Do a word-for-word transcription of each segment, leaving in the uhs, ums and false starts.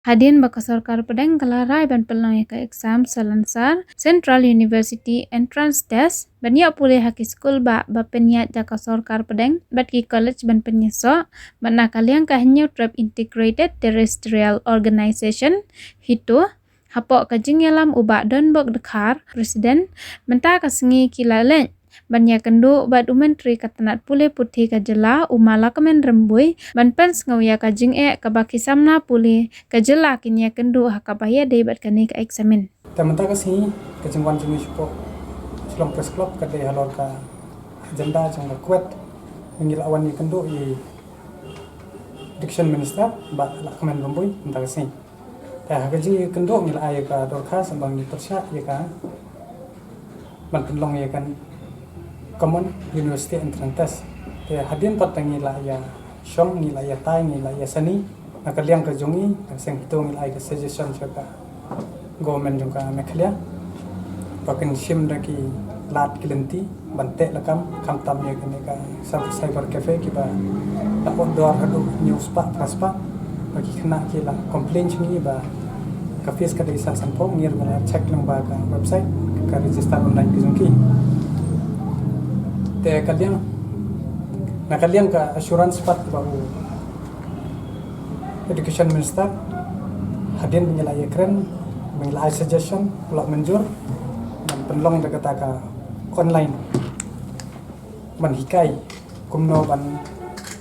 Hadien ba ka sorkar pdeng ka la rai ban pynlong ïa ka exam salonsar Central University Entrance Test ban ïoh pule ha ki skul ba ba pynïaid da ka sorkar pdeng bad ki college ban pynïasoh, bad na ka liang ka Hynñiewtrep Integrated Terrestrial Organization, HITO, hapoh ka jingïalam u Bah Donbok Dkhar, President, mynta ka sngi ki la leit ban ïakynduh bad u Myntri ka tnat pule puthi ka jylla u Ma Lahkmen Rymbui ban pynsngew ïa ka jingeh kaba ki samla pule ka jylla kin ïakynduh ha kaba ïadei bad kane ka eksamin. Te mynta ka sngi ka jingwan jong ngi shapoh Shillong Press Club ka dei halor ka agenda jong ka KUET. Ngi la wan ïakynduh ïa Education Minister Bah Lahkmen Rymbui mynta ka sngi. Te ha ka jingïakynduh ngi la ai ïa ka dorkhas ba ngi pyrshah ïa ka ban pynlong ïa ka Common University Entrance Test. Te hadien pat ngi la ïa shong, ngi la ïa tai, ngi la ïa sani na ka liang ka jong ngi, ka seng HITO ngi la ai ka suggestion sha ka government jong ka Meghalaya ba kin shim da ki lad ki lynti ban teh lakam, khamtam ïa kane ka cyber, cyber cafe kiba la outdoor haduh hynñiew spah phra spah. Ba ki khynnah ki la complain sha ngi ba ka fees ka dei san sanphew. Ngi ruh ngi la check lyngba ka website ka register online ka jong ki. Te ka liang, na ka liang ka assurance pat ba u Education Minister, hadien ba ngi la ïakren, ba ngi la ai suggestion, u la mynjur ban pynlong da kata ka online ban hikai kumno ban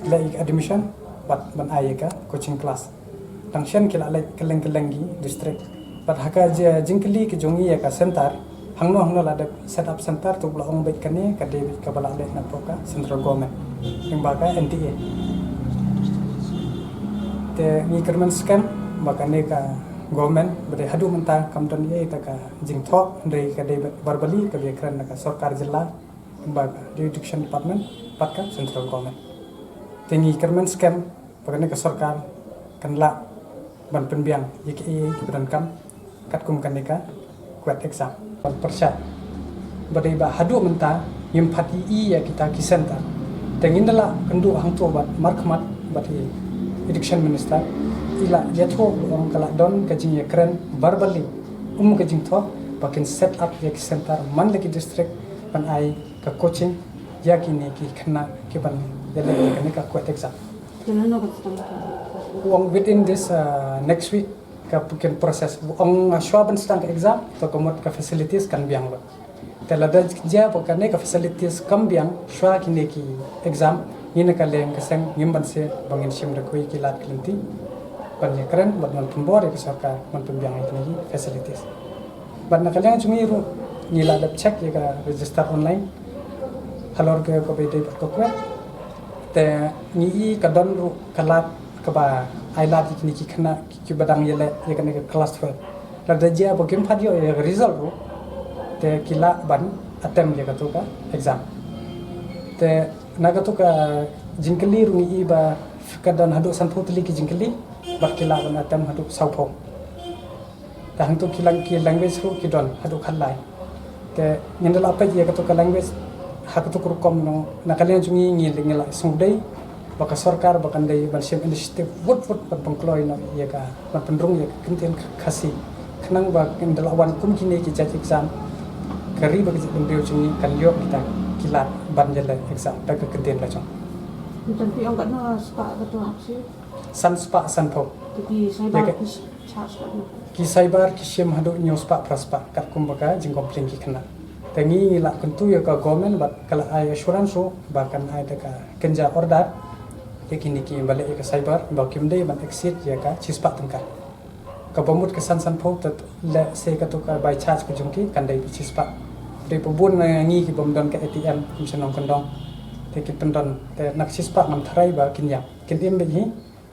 leh ïa ka admission bad ban ai ïa ka coaching class. Tang shen ki la leit kylleng kylleng ki district. Bad ha ka jingkylli ki jong ngi ïa ka center, hangno hangno la dep set up center, te u la ong beit kane ka dei beit kaba la leh napoh ka central government lyngba ka N T A. Te ngi kyrmen skhem ba kane ka government ba dei haduh mynta kam don ei ei ta ka jingthoh, hynrei ka dei verbally kaba ïakren na ka sorkar jylla, ba ka education department bad ka central government. Te ngi kyrmen skhem ba kane ka sorkar kan lah ban pynbiang ïa kiei kiei kiba donkam katkum kane ka KUET exam. Ban pyrshah ba dei ba haduh mynta ngim pat ïohi ïa kita ki center. Te ngin da lah kynduh hangto bad markhmat bad i education minister, i la ïathuh ba ong ka la don ka jingïakren verbally, um ka jingthoh ba kin set up ïa ki center man la ki district ban ai ka coaching ïa kine ki khynnah kiban ïaleh ïa kane ka KUET exam. Te nano ka sdang ka? U ong within this, uh, next week ka kin process. U ong, uh, shuwa ban sdang ka exam to ka mut ka facilities kan biang lut. Te lada jia ba kane ka facilities kam biang shuwa kine ki exam, ngi na ka liang ka seng ngim banse ba ngin shim da kawei ki lad ki lynti ban ïakren bad ban pynbor ïa ka sorkar ban pynbiang ïa kine ki facilities. Bad na ka liang jong ngi ruh ngi la dep check ïa ka register online halor ka kaba ïadei bad ka KUET. Te ngi i ka don ruh ka lad kaba ai lad ïa kine ki khynnah kiba dang ïaleh ïa kane ka class twelve. Lada jia ba kim pat ïoh ïa ka result ruh, te ki lah ban attempt ïa kato ka exam. Te na kato ka jingkylli ruh ngi i ba ka don haduh sanphew tylli ki jingkylli bad ki lah ban attempt haduh sawphew. Te hangto ki lang-, ki language ruh ki don haduh khatlai. Te ngin da lah peit ïa kato ka language ha kato ka rukom, no, na ka liang jong ngi ngi la sngewdei ba ka sorkar ba kan dei ban shim initiative wut wut ban pynkloi noh ïa ka, ban pynrung ïa ka kyntien Khasi. Khnang ba ngin da lah wan kum kine ki jait exam ka ri bad ka jaitbynriew jong ngi kan ïoh kita ki lad ban ïaleh exam da ka kyntien la jong. Tang phi ong katno spah kato hapsi? San spah sanphew. Te ki cyber, ïa ka ki shim spah, no? Ki cyber ki shim haduh hynñiew spah phra spah katkum ba ka jingcomplain ki khynnah. Te ngi ngi la kyntu ïa ka government bad ka la ai assurance ruh ba kan ai da ka kynja order ïa kine kiba leh ïa ka cyber ba kim dei ban exceed ïa ka shispah tyngka. Kaba mut ka san sanphew te leh se kato ka bai charge ka jong ki kan dei shi spah. Dei pa bun na ngi ki bym don ka A T M kum shnong kyndong. Te ki pyndon te na ka shi spah ngam tharai ba kin ïap, kin im beit hi.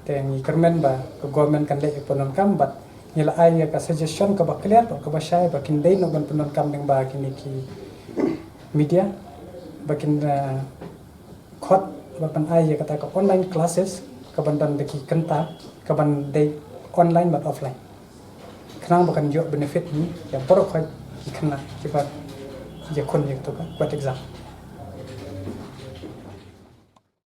Te ngi kyrmen ba ka government kan leh ïa ka pyndonkam bad ngi la ai ïa ka suggestion kaba clear bad kaba shai ba kin dei noh ban pyndonkam lyngba kine ki media ba kin, eh, khot ba ban ai ïa kata ka online classes kaban don da ki kynta kaban dei online bad offline. Khnang ba kan ïoh benefit hi ïa baroh khoit ki khynnah kiba ïakhun ïa kato ka KUET exam.